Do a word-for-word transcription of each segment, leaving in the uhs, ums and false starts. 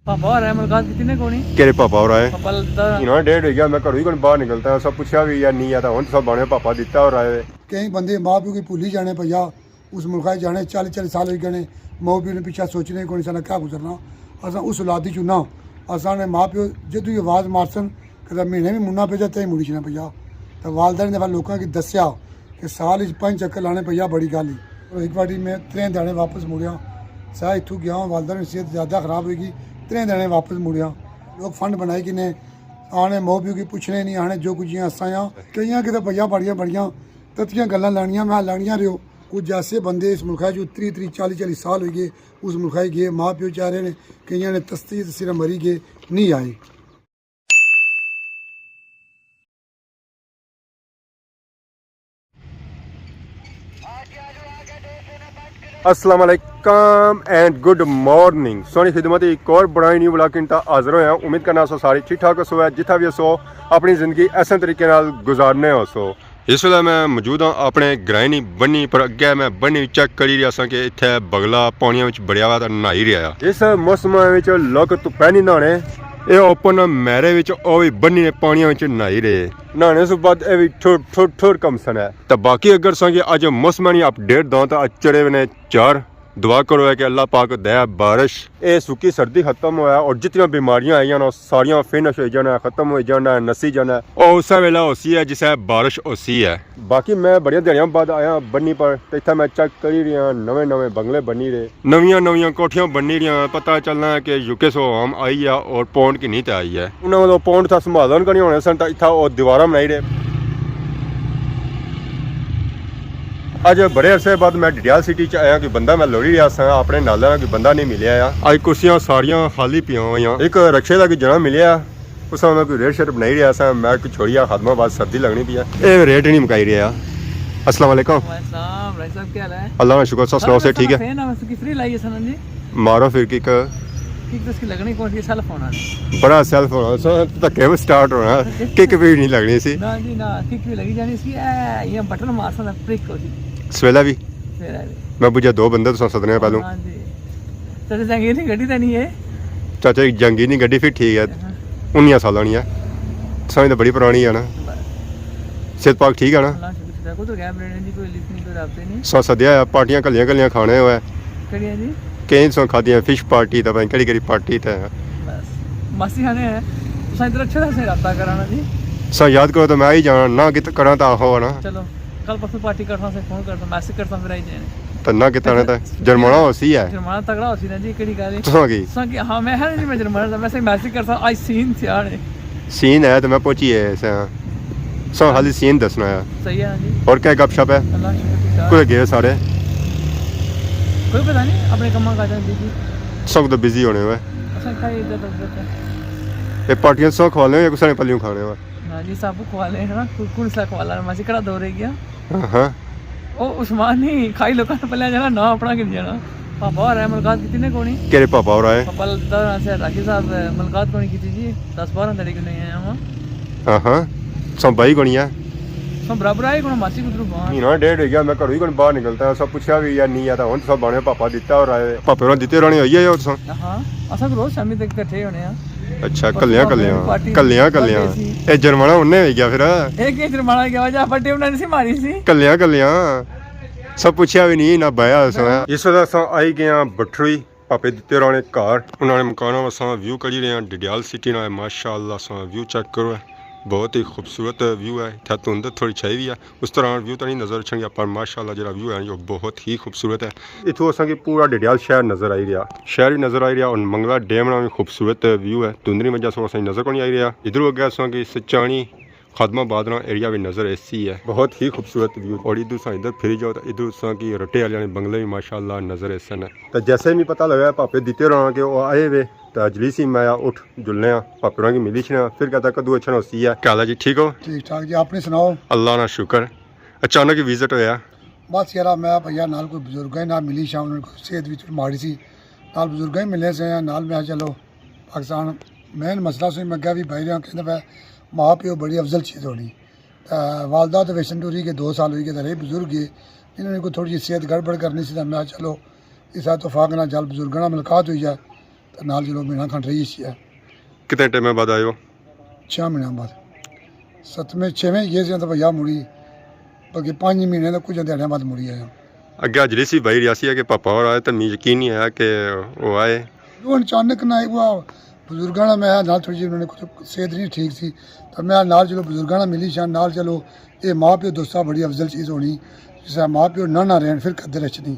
پاپا ہور آئے، ملاقات کیتی نے کونی؟ کہڑے پاپا ہور آئے؟ پاپا لتا۔ انہوں نے ڈیڑھ ہو گیا، میں گھروں ہی کون باہر نکلتا، سب پوچھا بھی یا نہیں آیا، تو ہن سب بانے پاپا دیتا ہور آئے۔ کئی بندے ماں پیو کی بھولی جانے پیا، اس ملکا جانے چالی چالی سال ہوئی گئے نے، ماں پیو نے پیچھے سوچنے کونی سانا کیا گزرنا۔ اساں اس اولادی چوں نہ، اساں نے ماں پیو جدوں ہی آواز مارسن، کدے مہینے بھی مڑنا پیا جائے، تیں مڑی جانا پیا۔ تے والدہ نے دفعہ لوکاں کی دسیا کہ سال وچ پنج چکر لانے پیا، بڑی گل ہی۔ اور ایک واری میں ترے دھیاڑے واپس مڑیا، سا اتھوں گیا ہوں، والدہ نے صحت زیادہ خراب ہوئی گئی، ترے دھیاڑے واپس مڑیا۔ لوگ فنڈ بنائی کنے آنے، ماں پیو کی پوچھنے نہیں آنے، جو کچھ جیاں اساں آں۔ کئیاں کتے پیا بڑیاں بڑیاں تتیاں گلاں لانیاں، میں لانیاں رہیو۔ کچھ ایسے بندے اس ملکا چوں تری تری چالی چالی سال ہوئی گئے، اس ملکا ہی گئے، ماں پیو چارے نے، کئیاں نے تستی تسیرا مری گئے، نہیں آئے۔ السلام علیکم اینڈ گڈ مارننگ۔ سونی خدمت ایک اور برائے نیو ولاگ کن تا حاضر ہویا۔ امید کرنا سو سارے ٹھیک ٹھاک ہو سو، جتھا بھی ہو سو، اپنی زندگی ایسے طریقے نال گزارنے ہو سو۔ اس ویلے میں موجود ہاں اپنے گرائیں نی بنی پر، اگے میں بنی چیک کری رہیا ساں کہ اتھے بگلا پانیاں وچ بڑیا ہوا تے نہائی رہیا۔ اس موسم وچ لوک تو پہنی نہانے، اے اوپن میرے وچ او وی بنی نے پانیاں وچ نہائی رہے۔ نہانے سوں بعد اے وی ٹھر ٹھر ٹھر کمسن ہے۔ تے باقی اگر تساں کی اج موسم نی اپڈیٹ داں تاں اج چڑھے ہوئے نے چار۔ دعا کرو ہے کہ اللہ پاک دے بارش، اے سکی سردی ختم ہویا اور جتنیاں بیماریاں آئیاں نا، ساریاں فنش ہوئی جانا، ختم ہوئی جانا، نسی جانا۔ او اسے ویلے ہوسی ہے جسے بارش ہوسی ہے۔ باقی میں بڑیاں دیہاڑیاں بعد آیا بنی پر، تے اتھا میں چیک کری رہیا، نویں نویں بنگلے بنی رہے، نویاں نویاں کوٹھیاں بنی رہیاں، پتہ چلنا ہے کہ یو کے سو عوام آئی ہے اور پونڈ کی نہیں تے آئی ہے۔ انہاں کولوں پونڈ تھا سنبھالن کا نہیں ہونے سن، تاں اتھا او دیواراں بنائی رہے۔ اج بڑے عرصے بعد میں ڈڈیال سٹی چ آیا، کوئی بندہ میں لوڑی رہیا سا، اپنے نال آیا، کوئی بندہ نہیں ملیا آیا۔ اج کرسیاں ساریاں خالی پیاں ہوئیاں۔ ایک رکشے دا کوئی جنا ملیا، اس میں کوئی ریٹ شیٹ بنائی رہیا سا، میں کوئی چھوڑیا خادمہ بعد سردی لگنی پئی ہے۔ اے ریٹ نہیں مکائی رہیا۔ السلام علیکم۔ وعلیکم السلام، راج صاحب کیا حال ہے؟ اللہ کا شکر، سر سناؤ، سے ٹھیک ہے؟ فین آ، میں سکی فری لائی ہے سنن جی۔ مارو پھر کک۔ کک تو اس کی لگنی کون سی، سیل فون آ۔ بڑا سیل فون آ، سو دھکے میں سٹارٹ ہونا، کک بھی نہیں لگنی سی۔ نہ جی نہ، کک بھی لگی جانی سی، اے، یہ بٹن مار سکتا، پرک ہو جی۔ سویلا بھی؟ سویلا بھی۔ میں بجھا دو بندے تو سدنے پہلو۔ ہاں جی۔ چاچا جہانگیر نی گڈی تے نہیں ہے؟ چاچا جہانگیر نی گڈی پھر ٹھیک ہے۔ ہاں۔ انیاں سالاں نی ہے۔ سمجھ تو بڑی پرانی ہے نا۔ بس۔ صحت پاک ٹھیک ہے نا؟ اللہ شکر شکر۔ کوئی تو غیب رہنے دی کوئی لسٹ نہیں، کوئی رابطے نہیں۔ سا سدیا ہے، پارٹیاں کلیاں کلیاں کھانے ہوئے۔ کہڑیاں جی؟ کہیں سو کھادیاں، فش پارٹی تے پتہ نہیں کہڑی کہڑی پارٹی تے۔ بس۔ ماسی کھانے ہیں۔ تساں ادھر اچھے طرح سے رابطہ کرانا جی۔ تساں یاد کرو تو میں ہی جانا، نہ کت-، کراں تو آخو نا۔ چلو، کل پرسوں پارٹی کرساں سے فون کرساں، میسج کرساں پھر آئی جانے۔ تے نہ کیتا نے تے جرمانہ ہوسی ہے۔ جرمانہ تگڑا ہوسی نا جی، کیڑی گل ہے؟ تساں کی؟ تساں کی؟ ہاں، میں ہے جی، میں جرمانہ دا، میں سے میسج کرساں، آج سین تھیا نے۔ سین ہے تے میں پہنچی ہے سا۔ سو خالی سین دسنا ہے۔ صحیح ہے جی۔ اور کیا گپ شپ ہے؟ اللہ شکر ٹھیک ٹھاک۔ کدھر گئے سارے؟ کوئی پتہ نہیں، اپنے کماں کاجاں بزی۔ سب تو بزی ہونے ہوئے۔ اساں کھائی ادھر ادھر۔ اے پارٹیاں سو کھوانے ہو یا کسے نے پلیوں کھانے ہو؟ ہاں جی، سب کھوالے ہیں نا، کون، کون سا کھوالا؟ میں سے کڑا دو رہ گیا۔ ہاں ہاں۔ او عثمان نہیں، کھائی لوکاں نے پلیا جانا، نہ اپنا گن جانا۔ پاپا ہور آئے، ملاقات کیتی نے کونی؟ کہڑے پاپا ہور آئے؟ پاپا لتا ہونا سے راکب صاحب، ملاقات کونی کیتی جی، دس بارہ دھیاڑے کنے آیا ہاں۔ ہاں ہاں۔ سو بھائی کونی ہے؟ سو برابر آئے کونی، ماسی کدرو باہر۔ مہینہ ڈیڑھ ہو گیا، میں گھروں ہی کون باہر نکلتا، سو پوچھا بھی یا نہیں آتا، ہن سو بانے پاپا دیتا ہور آئے۔ پاپے ہوراں دیتے ہوراں نے ہوئی ہے اور سو؟ ہاں، اساں روز شامی تک کٹھے ہونے ہاں۔ اچھا، بس کلیاں پاپے کلیاں، دی پارٹی کلیاں بن کلیاں۔ گئی سی۔ اے جرمانہ انہیں ہوئی گیا پھر۔ اے کے جرمانہ کیا وجہ پٹی انہاں نے سی ماری سی۔ کلیاں کلیاں۔ سب پوچھیا بھی نہیں، نہ بایا سنا۔ اس ویلے اساں آئی گئے ہاں بٹھروئی، پاپے دیتے ہوراں نے گھر۔ انہاں نے مکاناں واساں ویو کری رہے ہاں، ڈڈیال سٹی نا ہے، ماشاءاللہ سا ویو چیک کرو ہے، بہت ہی خوبصورت ویو ہے۔ اتھا دھند تھوڑی چھائی ہوئی ہے، اس طرح ویو تو نہیں نظر اچھن گیا، پر ماشاءاللہ جڑا ویو ہے، وہ بہت ہی خوبصورت ہے۔ اتھوں اساں کی پورا ڈڈیال شہر نظر آئی رہیا، شہر بھی نظر آئی رہیا، اور منگلا ڈیم نا بھی خوبصورت ویو ہے۔ دھند نی وجہ سے اساں کی نظر کونی آئی رہیا۔ ادھروں اگے اساں کی سچانی خادم آباد نا ایریا بھی نظر ایسی ہے، بہت ہی خوبصورت ویو۔ اور ادھر اساں ادھر پھری جاؤ تو ادھر اساں کی رٹے والے بنگلے بھی ماشاءاللہ نظر ایسن ہے۔ تو جیسے ہی پتہ لگا پاپے دیتے ہوراں کہ وہ آئے ہوئے، تو اجلی سی میں اٹھ جلنے ہاں، پاپے ہوراں کی ملی چھنے ہاں، پھر کہتا کدو اچھنا ہوسی ہے۔ کیا حال ہے جی، ٹھیک ہو؟ ٹھیک ٹھاک جی، اپنی سناؤ؟ اللہ نا شکر۔ اچانک ہی وزٹ ہویا۔ بس یارا، میں بھیا نال کوئی بزرگاں نال ملی شام، انہاں کی صحت وچ ماڑی سی، نال بزرگاں ہی ملے سے، نال میں چلو پاکستان مین مسئلہ سوئی میں کہیا بھی بھائی رہا کہندا پیا ماں پیو بڑی افضل چیز ہونی۔ تے والدہ تو ویسن ٹوری کے دو سال ہوئی گئے، تے رہے بزرگ گئے، انہاں نے کوئی تھوڑی جی صحت گڑبڑ کرنی سی، تے میں چلو اس اتفاق نال جل بزرگاں نال ملاقات ہوئی جائے۔ تے نال چلو مہینہ کھنڈ رہی اسی ہے۔ کتنے ٹائم بعد آئے ہو؟ چھ مہینے بعد۔ ستویں، چھویں گئے سی تے بھیا مڑی، بلکہ پنج مہینے تے کچھ دیہاڑیاں بعد مڑی آیا۔ اگے حاجری سی بھائی ریاسی ہے کہ پاپا اور آئے، تے میں یقین نہیں آیا کہ وہ آئے۔ وہ اچانک نہ آئے، وہ بزرگاں نے، میں نال تھوڑی جی، انہوں نے کچھ صحت نہیں ٹھیک سی، تو میں نال چلو بزرگاں نے ملی شان نال چلو، اے ماں پیو دوستا بڑی افضل چیز ہونی، جس طرح ماں پیو نہ نہ رہن پھر قدر اچھنی۔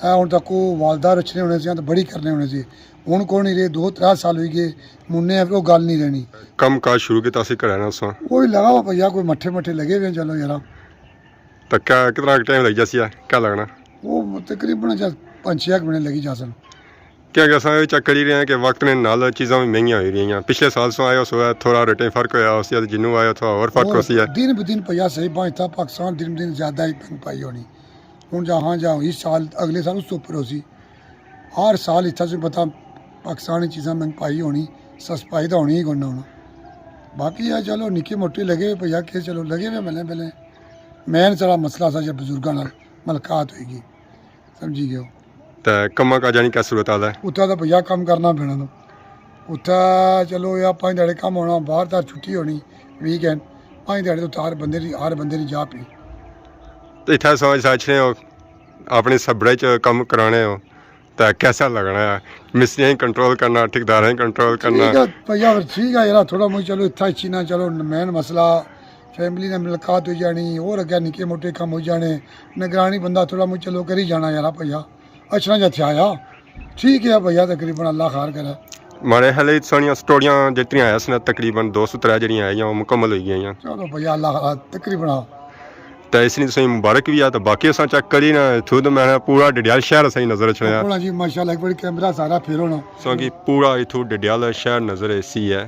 اے ہن تک وہ والدہ رچھنے ہونے سی، تو بڑی کرنے ہونے سی۔ ہن کوئی نہیں رہے، دو ترے سال ہوئی گئے، منے ہیں، پھر وہ گل نہیں رہنی۔ کم کاج شروع کیتا سی گھرے نا اساں۔ وہی لگا ہوا بھیا، کوئی مٹھے مٹھے لگے ہوئے ہیں، چلو یارا۔ تو کیا، کتنا ٹائم لگ جاسی ہے؟ کیا لگنا؟ وہ تقریباً چا پنج چھ ایک مہینے لگی جاسن۔ کیا کہ اساں یہ چیک کری رہے ہیں کہ وقت نے نال چیزاں بھی مہنگیاں ہوئی رہی ہیں۔ پچھلے سال سو آئے، اس وقت تھوڑا ریٹیں فرق ہویا، اس جنوں آیا تھوڑا اور فرق اور ہوسی ہے۔ دن بدن پیا صحیح پہنچتا، پاکستان دن بدن زیادہ ہی مہنگ پائی ہونی۔ ہن جا ہاں جا اس سال، اگلے سال اس تو اوپر ہوسی۔ ہر سال اتھا سے پتہ پاکستانی چیزاں مہنگ پائی ہونی، سسپائی تو ہونی ہی کوئی نہ ہونا۔ باقی یہ چلو نکے موٹے لگے ہوئے پیا کہ چلو لگے ہوئے ملے ملے۔ مین سارا مسئلہ سا جب بزرگاں نال ملاقات ہوئی گئی، سمجھی گئے ہو۔ تے کماں کاجاں نی کیا صورت حال ہے؟ اتھا تو بھیا کم کرنا پینا تو۔ اتھا چلو یا پنج دھیاڑے کم ہونا، باہر تار چھٹی ہونی، ویک اینڈ، پنج دھیاڑے تو ہر بندے دی، ہر بندے دی جا پی۔ تے اتھا سمجھ ساچنے ہو، اپنے سبڑے چ کم کرانے ہو، تے کیسا لگنا ہے؟ مستریاں کی کنٹرول کرنا، ٹھیکیداراں کی کنٹرول کرنا۔ ٹھیک ہے بھیا، پھر ٹھیک ہے یار، تھوڑا بہت چلو اتھا اچھی نہ، چلو مین مسئلہ فیملی نال ملاقات ہوئی جانی، اور اگے نکے موٹے کم ہوئی جانے، نگرانی بندہ تھوڑا مچ چلو کری جانا یارا بھیا، اچھنا جا تھیا آیا۔ ٹھیک ہے بھیا، تقریباً اللہ خیر کرے۔ ماڑے خیال اچ ساڑیاں سٹوریاں جتنیاں آئیاں سن، تقریباً دو سو ترے جیڑیاں آئیاں، او مکمل ہوئی گئیاں۔ چلو بھیا، اللہ خیر، تقریباً آ۔ تے اس نی تساں مبارک وی آ، تے باقی اساں چیک کری نا، اتھوں تے میں پورا ڈڈیال شہر اساں نظر اچھنا۔ اپنا جی ماشاءاللہ، ایک بار کیمرہ سارا پھیرو نا۔ تساں کی پورا اتھوں ڈڈیال شہر نظر ایسی ہے۔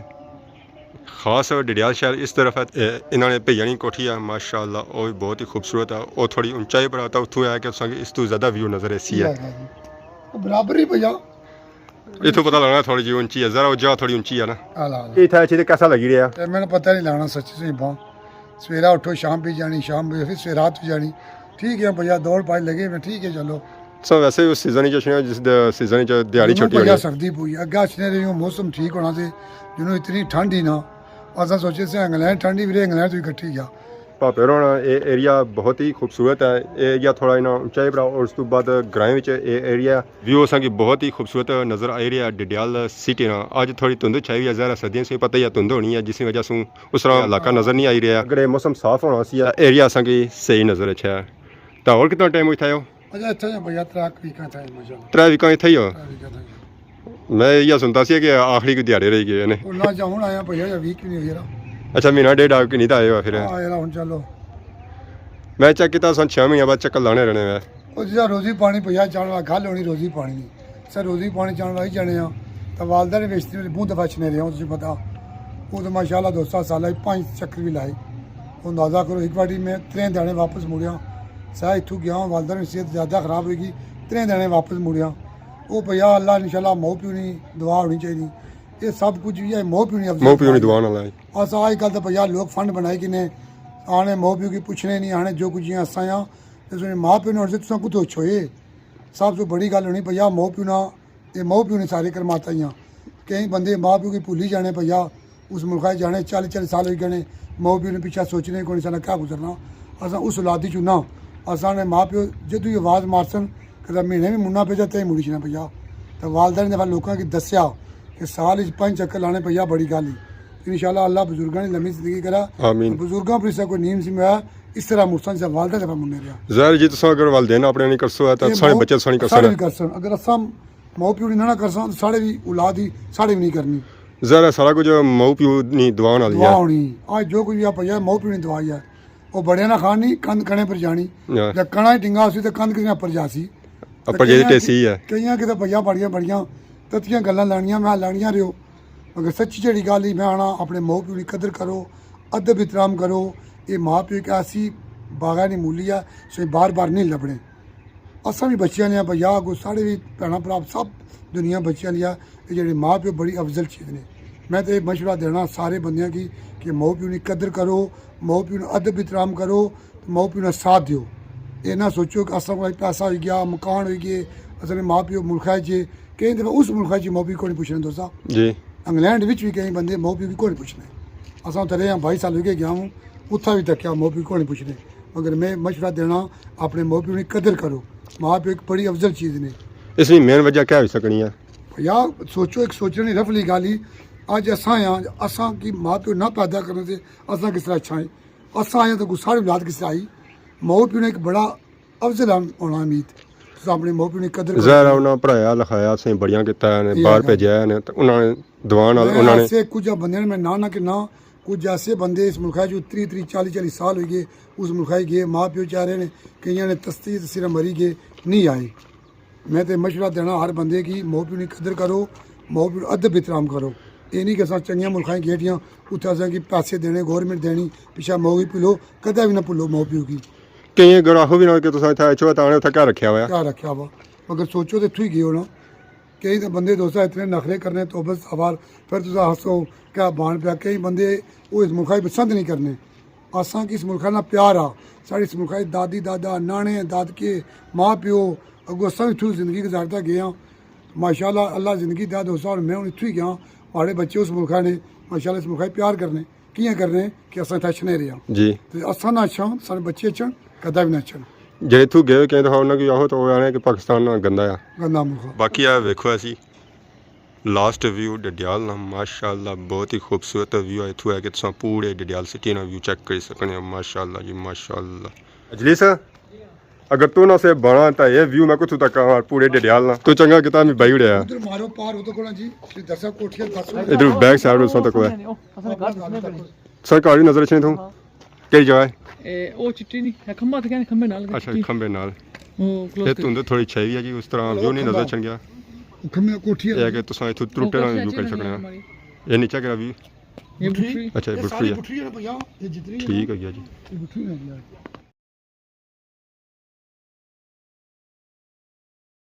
خاص ڈڈیال شہر اس طرف ہے۔ اے، انہاں نے بھیا نی کوٹھی ہے، ماشاءاللہ، او وی بہت ہی خوبصورت ہے۔ او تھوڑی اونچائی پر آتا، اتھوں ہے کہ تساں کی اس تو زیادہ ویو نظر ایسی ہے۔ برابر ہی بھیا۔ اتھوں پتہ لگنا تھوڑی جی اونچی ہے، ذرا او جگہ تھوڑی اونچی ہے نا۔ ہاں، ہاں۔ اتھا اچھی تے کیسا لگی رہیا؟ تے میں نے پتہ نہیں لگنا سچی سچی بات۔ سویرا اٹھو، شام پی جانی، شام پی پھر سویرا رات پی جانی۔ ٹھیک ہے بھیا، دوڑ پائی لگے میں، ٹھیک ہے، چلو۔ سو ویسے اس سیزن وچ اچھنے ہو جس دے سیزن وچ دیہاڑی چھٹی بھیا ہونی ہے۔ سردی پوئی، اگے اچھنے رہی ہوں، موسم ٹھیک ہونا سے، جنوں اتنی ٹھنڈ ہی نا۔ اساں سوچے سے انگلینڈ ٹھنڈ ہی وی رہے، انگلینڈ تو اکٹھی گیا۔ پاپے ہوراں نا اے ایریا بہت ہی خوبصورت ہے۔ اے ایریا تھوڑا انہاں اونچائی پر آ، اور اس تو بعد گرائیں وچ اے ایریا ویو اساں کی بہت ہی خوبصورت نظر آئی رہیا ہے۔ ڈڈیال سٹی نا اج تھوڑی دھند چھائی ہوئی ہے، ظاہر ہے سردیاں سے پتہ ہی ہے دھند ہونی ہے، جس وجہ سوں اس طرح علاقہ نظر نہیں آئی رہیا۔ اگر اے موسم صاف ہونا سی، ایریا اساں کی صحیح نظر اچھا ہے۔ تے ہور کتنا ٹائم ہوئی تھا ہو؟ اچھا، اتھے ہی بھیا ترے ویکاں تھے ماشاءاللہ۔ ترے ویکاں اتھے ہی ہو؟ ترے ویکاں تھے۔ میں یہ سنتا سی کہ آخری کوئی دیہاڑے رہی گئے نے۔ او نہ جا ہن آیا بھیا، یا ویک نہیں ہوئی یار۔ اچھا، مہینہ ڈیڑھ آ کے نہیں تھا آئے ہو پھر؟ ہاں یار، ہن چلو۔ میں چیک کیتا، اساں چھ مہینے بعد چکر لانے رہنے ہیں۔ او جیڑا روزی پانی بھیا جان والا گل ہونی، روزی پانی نہیں۔ سر روزی پانی جان والا ہی جانے ہاں۔ تے والدہ نے بیچتی بہت دفعہ اچھنے رہے ہوں، تساں پتہ۔ او تے ماشاءاللہ دوستاں سالہ ہی پنج چکر بھی لائے۔ اندازہ کرو، ایک واری میں ترے دیہاڑے واپس مڑیا۔ سا اتھوں گیا ہوں، والدہ نی صحت زیادہ خراب ہوئی گئی، ترے دیہاڑے واپس مڑیا۔ او بھیا، اللہ انشاءاللہ ماؤ پیو نی دعا ہونی چاہیے۔ اے سب کچھ وی ہے ماؤ پیو نی افضل ماؤ پیو نی دعا۔ دعا نال ہے۔ اساں اج کل تے بھیا لوگ فنڈ بنائی کنے آنے ماؤ پیو کی پوچھنے نہیں، آنے جو کچھ ہے اساں آں۔ تے سونے ماں پیو نے عرض تساں کتھوں چھوئے؟ سب سے بڑی گل ہونی بھیا ماؤ پیو نا، اے ماؤ پیو نے سارے کرماتا ہی آں۔ کئی بندے ماں پیو کی بھولی جانے بھیا، اس ملکا جانے چالی چالی سال ہوئی گئے، ماؤ پیو نے پیچھے سوچنے کونی سانا کیا گزرنا۔ اساں اس اولادی چوں نہ، اساں نے ماں پیو جدوں ہی آواز مارسن، کدے مہینے بھی منا پہ جاتے ہی مڑی چنا پہ جا۔ تے والدہ نے دفعہ لوکاں کی دسیا کہ سال اچ پنج چکر لانے پہ جا بڑی گل ہی۔ انشاءاللہ اللہ بزرگاں نے لمبی زندگی کرا۔ آمین۔ بزرگاں پر اس طرح کوئی نیم سی میں اس طرح مرساں جیسا والدہ دفعہ منے رہا۔ ظاہر جی تساں اگر والدین اپنے نہیں کرسو ہے تو اے سارے ماؤ بچے سانی سارے کرسن۔ بھی کرسن۔ اگر اساں ماؤ پیو نی نہ کرساں تو ساڑے بھی اولاد ہی ساڑے بھی نہیں کرنی۔ ظاہر ہے سارا کچھ ماؤ پیو نی دعا نال ہی دعا ہے۔ ہونی۔ آج جو کچھ بھی آپ پہ جائے ماؤ پیو نی دعا ہی ہے۔ او بڑیاں نا خان نہیں، کند کنے پر جانی۔ ہاں۔ جے کنا ہی ڈنگا سی تے کند کسے پر جاسی۔ اپر تے جے کئیاں ٹیسی ہے۔ کئیاں کتے بھیا بڑیاں بڑیاں تتیاں گلاں لانیاں، میں لانیاں رہو۔ مگر سچی جیڑی گل ہی میں آنا، اپنے ماؤ پیو نی قدر کرو، ادب احترام کرو۔ اے ماں پیو ایک ایسی باغہ نی مولی ہے، سوئی بار بار نہیں لبنے۔ اساں بھی بچیاں لیاں بھیا، اگوں ساڑے بھی بھیناں بھرا سب دنیا بچیاں لیاں، اے جیڑے ماں پیو بڑی افضل چیز نے۔ میں تے اے مشورہ دینا سارے بندیاں کی کہ ماؤ پیو نی قدر کرو، ماؤ پیو نا ادب احترام کرو، ماؤ پیو نا ساتھ دیو۔ اے نہ سوچو کہ اساں کول پیسہ ہوئی گیا، مکان ہوئی گئے، اساں نے ماں پیو ملخا چے، کئی دفعہ اس ملخا چ ماں پیو کونی پچھنے دوستا۔ جی۔ انگلینڈ وچ وی کئی بندے ماں پیو کی کونی پچھنے۔ اساں اتھے رہے ہاں، بائی سال ہوئی گئے گیا ہوں، اتھا وی تکیا ماں پیو کونی پچھنے۔ مگر میں مشورہ دینا، اپنے ماں پیو نی قدر کرو۔ ماں پیو ایک بڑی افضل چیز نے۔ اس نی مین وجہ کیا ہوئی سکنی ہے؟ یا سوچو، ایک سوچنے نی رف لی گل ہی۔ اج اساں آں، اساں کی ماں پیو نہ پیدا کرنے سے اساں کس طرح اچھا ہیں؟ اساں آئے تو ساری اولاد کس طرح آئی؟ ماں پیو نے ایک بڑا افضل ہونا امید۔ تساں اپنے ماں پیو نی قدر کرو۔ ظاہر ہے انہاں پڑھایا لکھایا سے، بڑیاں کیتا ہے نے، یہ باہر گل۔ بھیجیا ہے نے، تے انہاں نے دعا نال میں انہاں نے ایسے کچھ بندے نے، میں نہ نہ کہ نہ، کچھ ایسے بندے اس ملخا جو تری تری چالی چالی سال ہوئی گئے، اس ملخا ہی گئے، ماں پیو چاہ رہے نے، کئیاں نے تستی تسیرا مری گئے، نہیں آئے۔ میں تے مشورہ دینا ہر بندے کی، ماں پیو نی قدر کرو، ماں پیو ادب احترام کرو۔ اے نہیں کہ اساں چنگیاں ملخائیں گیٹیاں، اتھے اساں کی پیسے دینے، گورنمنٹ دینی، پچھا ماں کی بھلو، کدے بھی نہ بھلو ماں پیو کی۔ کہیں اگر آخو بھی نہ کہ تساں اتھے اچھو تاں انہاں اتھے کیا رکھیا ہویا؟ کیا رکھیا ہوا؟ مگر سوچو تے تھوئی گئے ہو نا۔ کئی تے بندے دوستا اتنے نخرے کرنے، توبہ استغفار، پھر تساں ہسو، کیا بان پیا۔ کئی بندے او اس ملخا کی پسند نہیں کرنے۔ اساں کی اس ملخا نال پیار آ، ساڑی اس ملخا کی دادی دادا، نانے دادکے، ماں پیو، اگوں اساں وی اتھوں زندگی گزارتا گئے ہاں۔ ماشاءاللہ اللہ زندگی دے دوستا، ہن میں ہن اتھوں ہی گیا، ماڑے بچے اس ملخا نے، ماشاءاللہ اس ملخا کی پیار کرنے۔ کیاں کرنے کہ اساں اتھا اچھنے رہے ہاں۔ جی۔ تے اساں نہ اچھاں، ساڑے بچے اچھن، کدے وی نہ اچھن۔ جڑے اتھوں گئے ہوئے کہیں دفعہ انہاں کی آخو تو او آخنے کہ پاکستان نہ گندا آ۔ گندا ملخا۔ باقی اے ویکھو ایسی لاسٹ ویو ڈڈیال نا، ماشاءاللہ بہت ہی خوبصورت ویو ہے۔ اتھوں ہے کہ تساں پورے ڈڈیال سٹی نا ویو چیک کری سکنے ہو۔ ماشاءاللہ جی ماشاءاللہ۔ اجلیس، اگر تو نہ سے بنا تا یہ ویو میں کتھوں تک آواں پورے ڈڈیال نا۔ تو چنگا کیتا میں بائی اڑیا۔ ادھر مارو پار ادھر کولا جی، پھر دسا کوٹھیاں دسو۔ ادھر بیک سائیڈ اساں تک ہے۔ سر گھر وی نظر اچھنے تھوں۔ ہاں۔ کیڑی جگہ ہے؟ اے، او چٹی نہیں، اے کھمبا تھا کیا، کھمبے نال اچھا، چٹی۔ کھمبے نال۔ او اے کلوز تے۔ دھند تھوڑی چھائی ہوئی ہے جی، اس طرح ویو نہیں نظر اچھن گیا۔ کھمبے کوٹھی ہے۔ اے کہ تساں اتھوں ترٹے نال ویو کری سکنے ہو۔ اے نیچا کیڑا ویو؟ اے بٹھری۔ اچھا، اے اے بٹھری ساری ہے۔ بٹھری ہے نا بھیا، اے جتنی ہے نا، ٹھیک ہے گیا جی۔ اے بٹھری ہے یار۔